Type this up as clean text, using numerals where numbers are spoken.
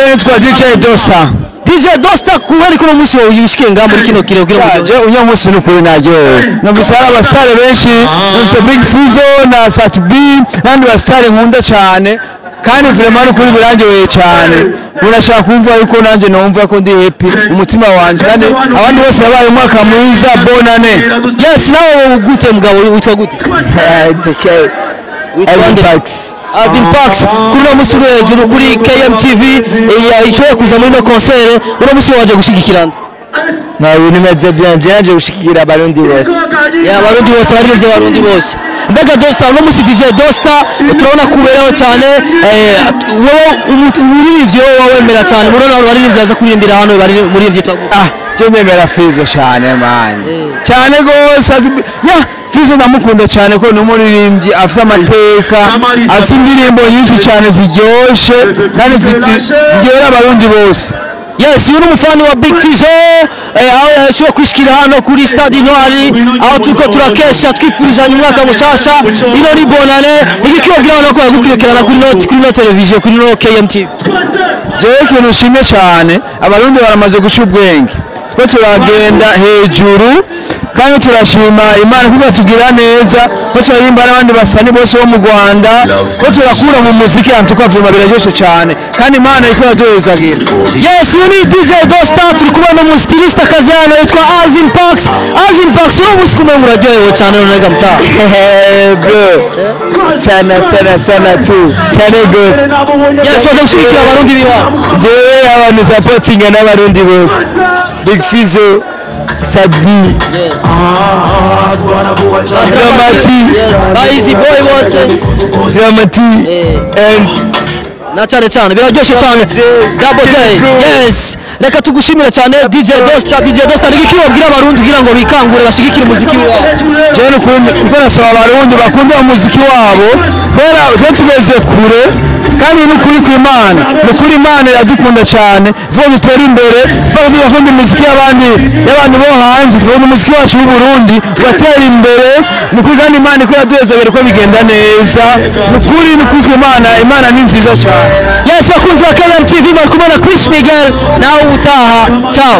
Je nitwa DJ Dosta. DJ Dosta, kubera ko uno munsi wawe wishikiye ngaha muri kino kirego kugira ngo Je uno munsi nukuri naryohewe, numvise hari abasare benshi, numvise Big Fizzo na Sat B n'abandi basare nkunda cyane, kandi vraiment nukuri birandyoheye cyane. Urashaka kumva yuko nanjye numva ko ndi happy umutima wanje, kandi abandi bose babaye umwaka mwiza, bonane. Yes, nawe gute mugabo, witwa gute? It's okay. Witwa nde? Alvin Parks. Kuri uno munsi uri hejuru kuri KMTV, ishoboye kuza muri no concert, uno munsi waje gushigikira nde? Na ibintu bimeze bien, je naje gushigikira abarundi bose. Ya, abarundi bose, abaririmbyi abarundi bose. Mbega Dosta, uno munsi DJ Dosta turabona kubereho cyane, wowe umuririmbyi wowe wemera cyane muri abo baririmbyi baza kuririmbira hano, bari muririmbyi twa gute? Ah, je nemera Fizzo cyane man, cyane gose. Ya Fizzo ndamukunda cyane ko ni umuririmbyi afite amateka, afite indirimbo nyinshi cyane ziryoshe kandi ziryohera abarundi bose. Yes, uyu ni umufani wa Big Fizzo, aho yashoboye kwishikira hano kuri Stade Intwari, aho turiko turakesha twifurizanya umwaka mushasha. Ino ni bonane. Igiki wabwira abantu ko bagukurikirana kuri no television, kuri no KMTV? Jewe ikintu nshimye cyane, abarundi baramaze guca ubwenge, twe turagenda hejuru kandi turashima Imana kuko tugira neza ko turirimba n'abandi basani bose bo mu Rwanda, ko turakura mu muziki yantu tukavuma, biraryoshe cyane kandi Imana iko yaduhezagira. Yes, uyu ni DJ Dosta, turi kumwe n'umustiliste akazi hano yitwa Alvin Parks. Alvin Parks, uno munsi kumwe muraryohewe cyane none mutaha? Bro, sana sana sana tu, cyane gose. Yes, waje gushigikira abarundi biwabo? Jewe abantu supportinga n'abarundi bose, Big Fizzo, Sabi, Dramati. Yes, ba Easy Boy bose. Dramati and Na cyane cyane biraryoshe cyane, Double J. Yes, reka tugushimire cyane DJ Dosta. DJ Dosta, ni iki wabwira abarundi kugira ngo bikangure bashigikire umuziki wabo? Jewe niko nasaba abarundi bakunda umuziki wabo, kubera twe tugeze kure kandi ni ukuri ku Imana, ni ukuri Imana iradukunda cyane, vuba dutere imbere vuba, tugakunda imiziki y'abandi, y'abantu bo hanze, tugakunda umuziki wacu w'u Burundi ugatera imbere. Ni ukuri kandi Imana iko yaduhezagera ko bigenda neza, ni ukuri, ni ukuri ku Imana, Imana ni nziza cyane. Yes, bakunzi ba KMTV, bari kumwe na Chris Miguel, nawe utaha, ciao.